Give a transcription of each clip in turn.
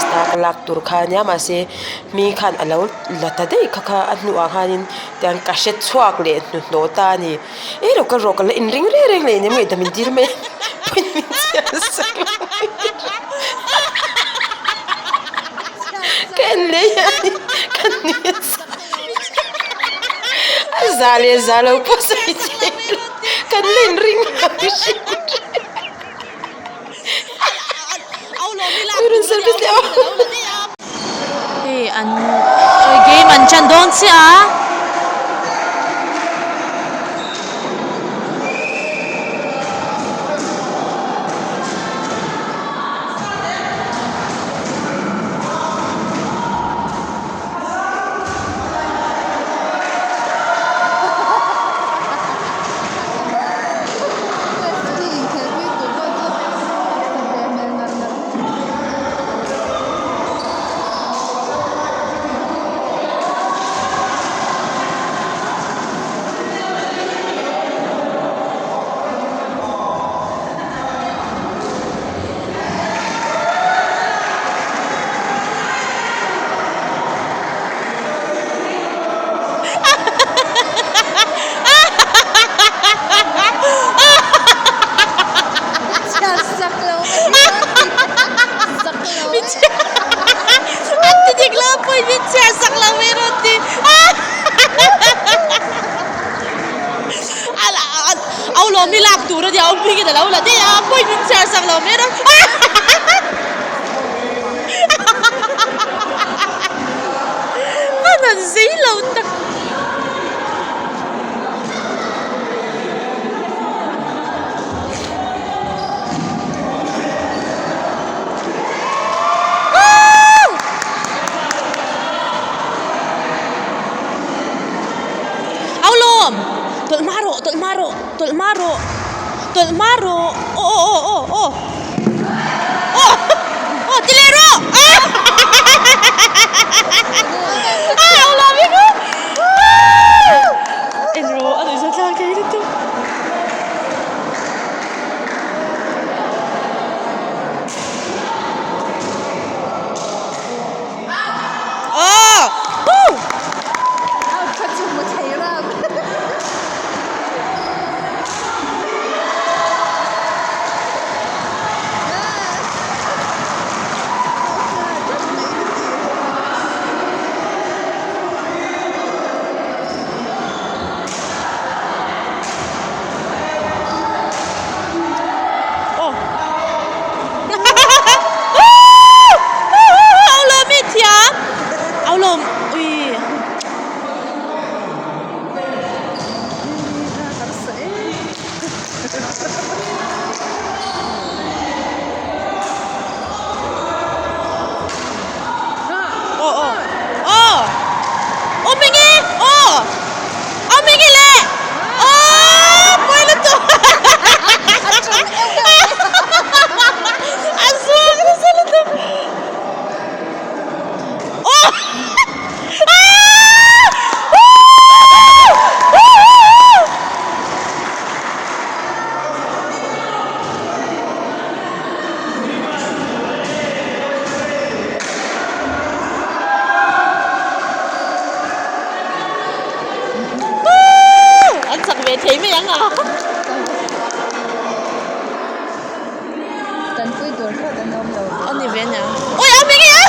list a ka lak tur kha ania mahse mi khan a lo la ta daih kha kha a hnuah khanin tiang ka hre chhuak leh hnuhnawh ta a ni e lo kal rawh ka la inring reng reng leh inem ngaihdam in dil mai a point min chhiar sak lo mai ka en leh hianin ka nui nasa a za leh za lo pawh sawi thei lo kan la inring lo hrim hrim. Hei an game an ṭan dawn chiah a. An ti dik lo pawhin min chhiar sak lo mai rawn ti. Au lawm hi lak tur a nia, au hmingin a lo la daih a, pawhin min chhiar sak lo mai rawn. Hman an zei lo tak. Au lawm! Tawlh hma rawh, tawlh hma rawh, tawlh hma rawh, tawlh hma rawh, aw aw aw aw aw. Aw aw ti leh rawh ah au lawm hi chu en rawh a nuihza tlang thei lutuk. Aw woo. Aw Au lawm i thiam Au lawm ui. Aw aw aw awm eng e aw awm eng e le aw pawi lutuk a zuang nasa lutuk aw An chak ve thei mai ang a. Tanpui tur phawt an awm lo. A ni ve nia. Oi a meng e a.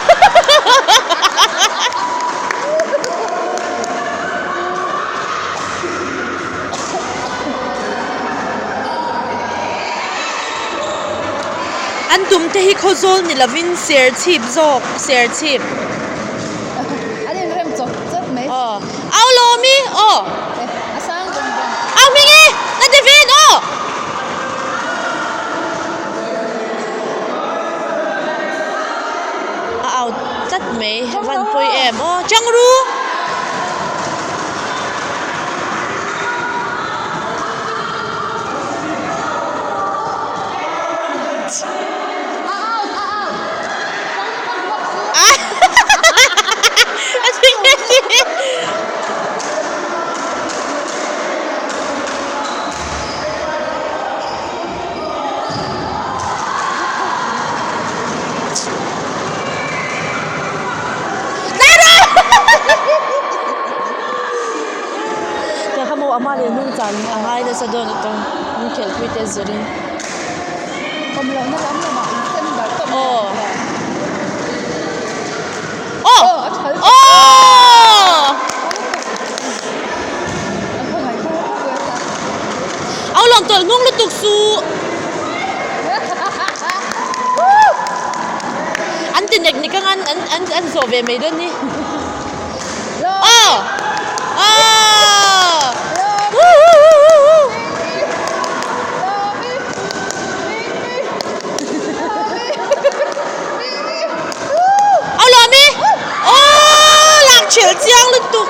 An tum te hi khawzawl ni lovin serchhip zawk serchhip. An inrem chawp chawp mai. Aw au lawmi aw. A sang bawm bawm. Au hming e na Devin aw. A au tlat mai a van pawi em aw changru. A ngai nasa dawn lutuk an khelhpui te zirin. Awm lohna lam lamah in sen darh tawp mai ang kha. Aw! Aw! A tha lutuk. Aw! A khawngaih thlak lutuk e. Au lawm tawlh hnung lutuk suh. An ti nek nek anga an an an zawh ve mai dawn ni. Aw! Aw! Au lawm i! Aw! Lak chhel chiang lutuk.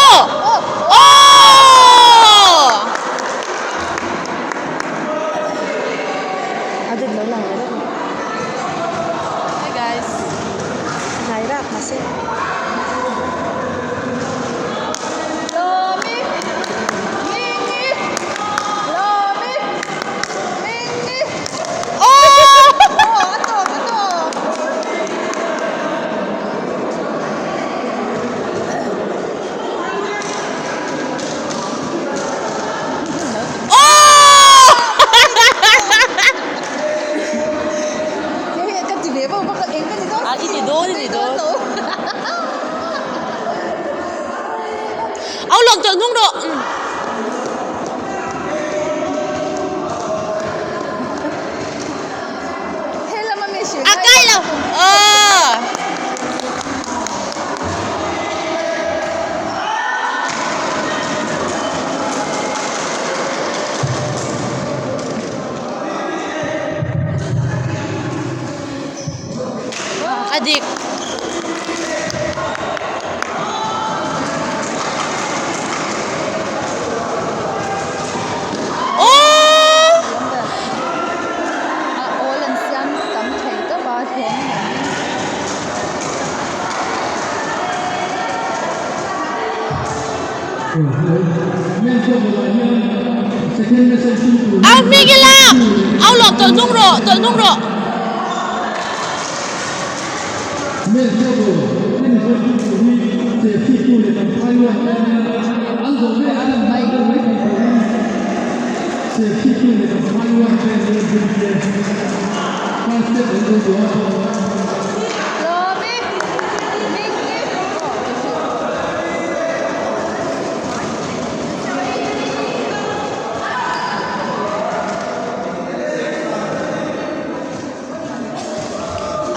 Aw! Aw! A dawt lo lang leh vek. Hi guys. Hnai rak mahse. A i ti dawn i ti dawn. Au lawm tawlh hnung rawh. A kai lo. Aw. A dik. Aww. A awl an siam tam thei tawp a thawm a awm in. Au hming ila au lawm tawlh hnung rawh tawlh hnung rawh.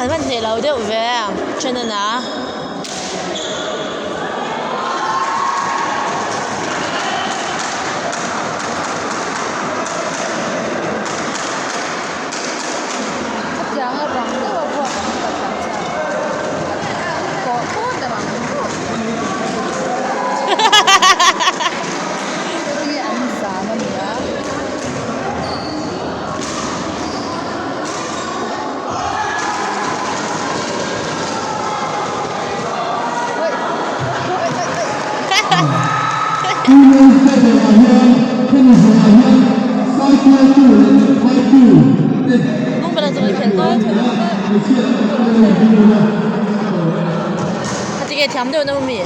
An van hneh lo deuh ve then a na. Chutianga rang deuh a vuak ang ka thiam chiang. Kawh pawt a rang deuh. Hi an zam a nia. Tinge thiam deuh na mi?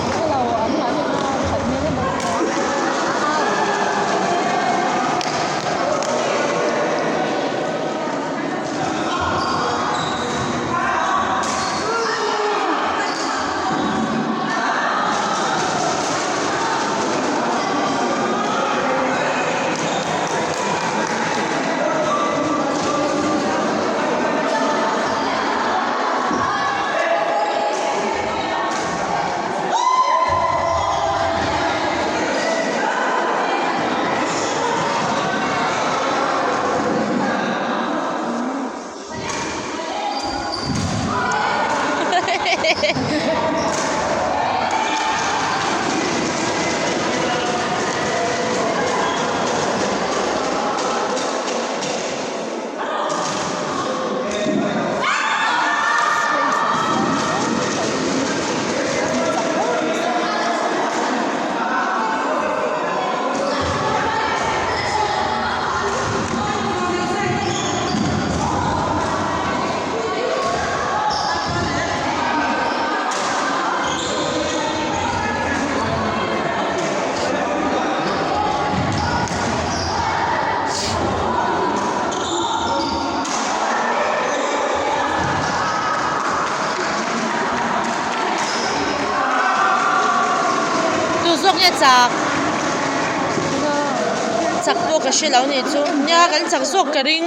zawk nge chak? Chak pawh ka hre lo nih chu. Nia kan chak zawk ka ring.